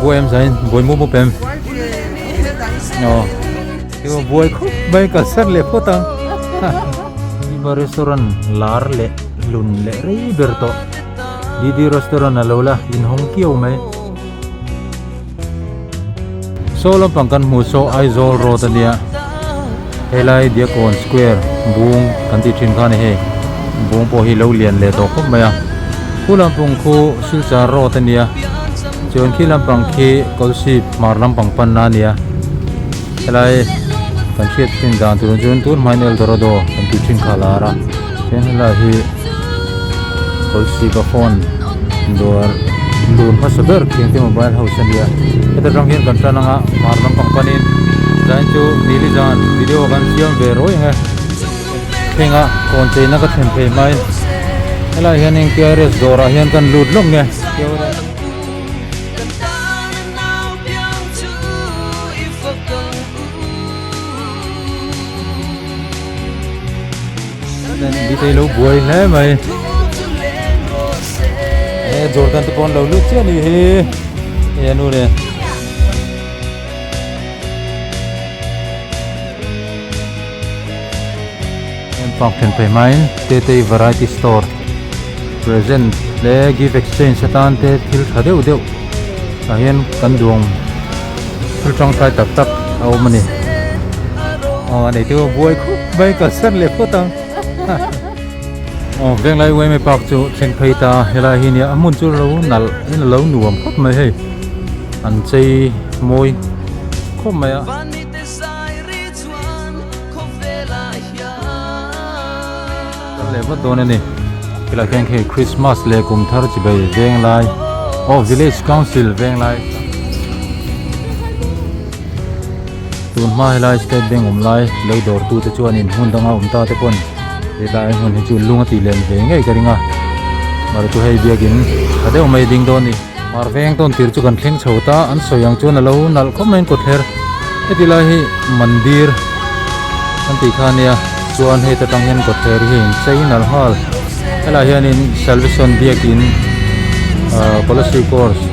Buai em zain buai mup mup em. Aw. Emaw buai khawp mai kalsan leh phawt ang. Iba restaurant lar leh lun leh rei ber tawh. DD restaurant a lo la inhawng kiau mai. Saw lampang kan hmuh saw Aizawl road a nia helai Diakkawn square bung kan tih thin kha a ni hei bung pawh hi lo lian leh tawh khawp mai a khu lampang khu Silchar road a nia chuan khi lampang khi Kawlsip hmar lampang panna a nia helai kan hriat thin dan tur chuan tun hmain Eldorado kan tih thin kha a lar a chuan helai hi Kawlsip a phone dawr lun hmasa ber khiang te mobile house a nia heta tang hian kan tan anga hmar lampang panin zain chu nili zan video kan siam ve rawih ang e thlenga kawn cheina ka thlen phei hmain helaiah hianin KRS dawrah hian kan lut lawk nge. Biteii lo buai hle mai e Jordan te pawh an lo lut chiah a nih hi hei a nu nen park then phei hmain Tetei variety store present leh gift exchange atan te thil tha deuh deuh tah hian kan duang thil tangkai tak tak a awm a ni aw a neitu a buai khawp mai kalsan leh phawt ang aw venglai uaime park chu thleng phei ta helai hi nia a hmun chu lo nalh in a lo nuam khawp mai hei an chei mawi khawp mai a. Kal leh vat dawn a ni helai khian khi Christmas leh kum thar chi bai veng lai aw village council veng lai tun hma helai state bank awm lai lo dawr tu te chuan in hmun danga awm ta te pawn helai hmun hi chu lung a tih len ve ngei ka ring a mar chu hei biakin tha deuh mai ding dawn a ni mar veng tawn tir chu kan thleng chho ta an sawi ang chuan a lo nalh khawp mai an kawtthler heti lai hi mandir an tih kha ania chuan hei ta tang hian kawtthler hi in chei nalh nghal helaiah hianin salvation biakin ahh policy course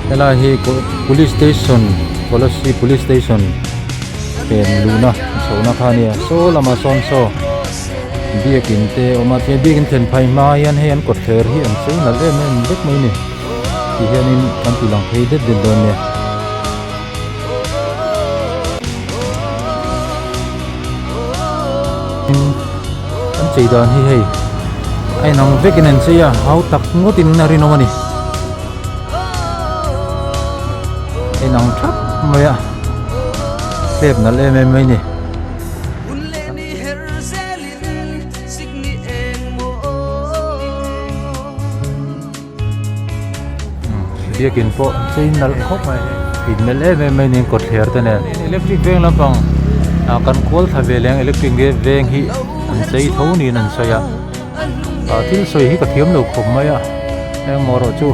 helai hi police station policy police station pen luhna chhohna kha ania saw lamah sawn saw biakin te a awm a chuan biakin thlen phai hma hian hei an kawtthler hi an chei nalh em em vek mai a ni ti hianin kan ti lang phei det det dawn nia. An chei dan hi hei a inang vekin an chei a hau tak ngawtin a rinawm a ni a inang thap mai a hlep nalh em em mai a ni. Biakin pawh chei nalh khawp mai in melh em em mai niin kawtthler te nen electric veng lampang ah kan kual thla ve leng electric veng hi an chei tho niin an sawi a ah thil sawi hi ka thiam lo khawp mai a engmaw erawh chu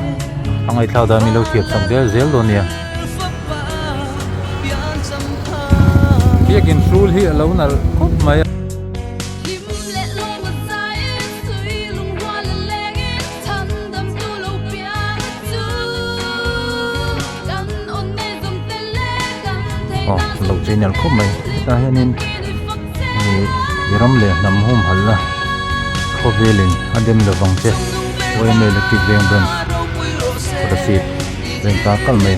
a ngaihthlak dan min lo thiam sak zel zel dawn nia. Biakin hrul hi a lo nalh khawp mai a. Aw lo chei nalh khawp mai hetah hianin ih ram leh hnam humhalh a khawvelin a dem lovang che yma electric veng branch receipt. Eng ta kal mai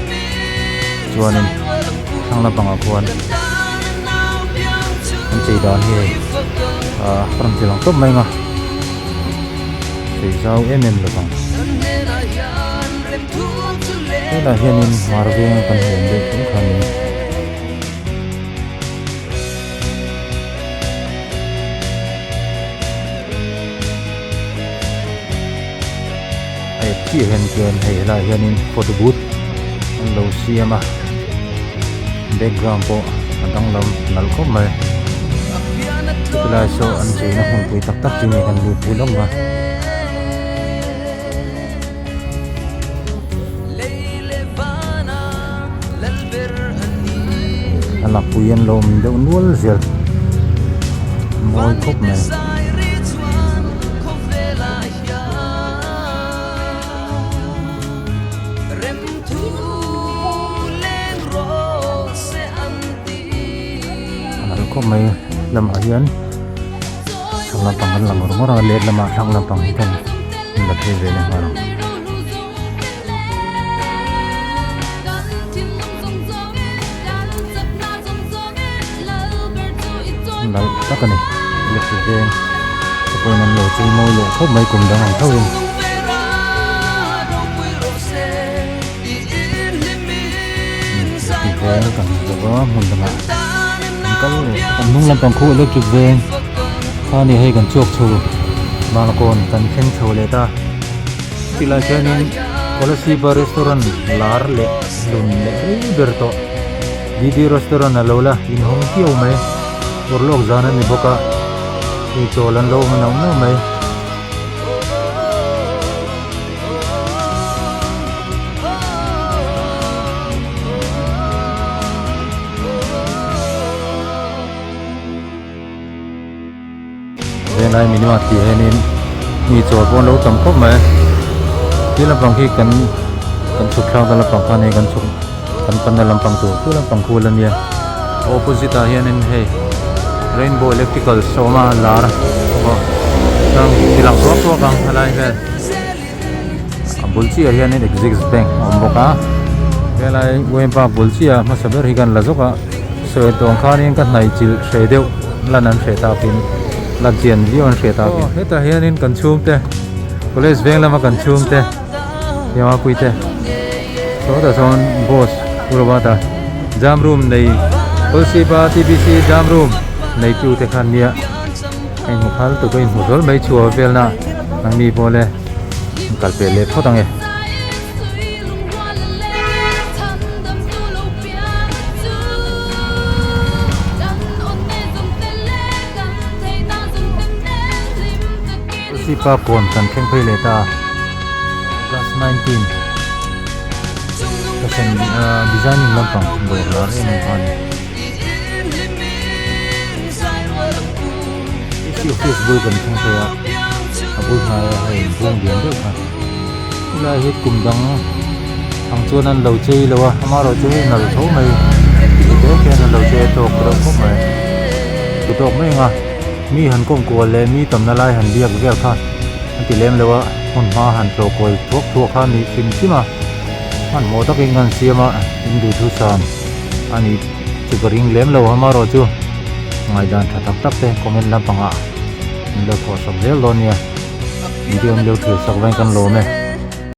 chuanin thlang lampangah khuan an chei dan hi hei ah a rawn ti lang tawp mai ang a chei zau em em lo vang helaiah hianin hmar venga kan hmu awm deuh tûn khanin. Hei chiah hian chuan hei helaiah hianin photo booth an lo siam a background pawh a danglam nalh khawp mai chuti lai saw an cheina hmunpui tak tak chu nge kan lut thei lawm a. A lakpui an lo awm deuh nual zel mawi khawp mai. khawp mai lamah hian chhak lampang kan lang ringawt a let lamah thlang lampang hi kan la phei ve leh nghal ang. Nalh tak a ni electric veng te pawhin an lo chei mawi leh khawp mai kum dang ang tho in. Electric veng kan hmu bawk a hmun dangah an kal leh kan hnung lampang khu electric veng kha a ni hei kan chhuak chho Banglawn kan thleng chho leh ta tilai khianin Kolasib-a restaurant lar leh hlun leh rei ber tawh. Didi restaurant a lo la inhawng kiau mai, urlawk zan a ni bawk a, hei chawl an lo awm nauh nauh mai. Venglai minimum a tih hianin mi chawl pawh an lo tam khawp mai ti lampang khi kan kan chhuk thlak na lampang khan hei kan chhuk kan panna lampang tur chu lampang khu la nia opposite ah hianin hei rainbow electrical a awm a lar pawh chuan ti lang thuak thuak ang helai vel a bul chiah ah hianin axis bank a awm bawk a helai uaimpa bul chiah ah hmasa ber hi kan la zawk a. Sawi tawng khanin ka hnaih chilh hreh deuh lan an hreh takin lan chian viau an hreh takin. Aw hetah hianin kan chhungte college veng lama kan chhungte Yamapui te sawtah sawn boss Pu Robert-a jam room nei Kolsipa TBC jam room neitu te khan nia a inhmu phal tuk a inhmu hlawl mai chhuah velna nangni pawh le kal peh leh phawt ang e. Sipa kawn kan thleng phei leh ta class 19 fashion designing lampang dawr lar em em kha a ni AC office bul kan thleng phei a a bul hnaiah hei bawng lian deuh kha. Helai hi kum dang ang chuan an lo chei lo a amaherawh chu hei nal tho mai ti te khian an lo chei a tawk reuh khawp mai ti tawk mai ang a mi han kawm kual leh mi tamna lai han biak vel kha an ti lem lo a hmun hma han tlawh kual thuak thuak kha a ni hrim hrim a hmanhmawh takin kan siam a in duhthusam a nih chu ka ring lem lo amaherawh chu ngaihdan tha tak tak te comment lampangah min lo thawhsak zel dawn nia. Video an lo thlir sak vain kan lawm e.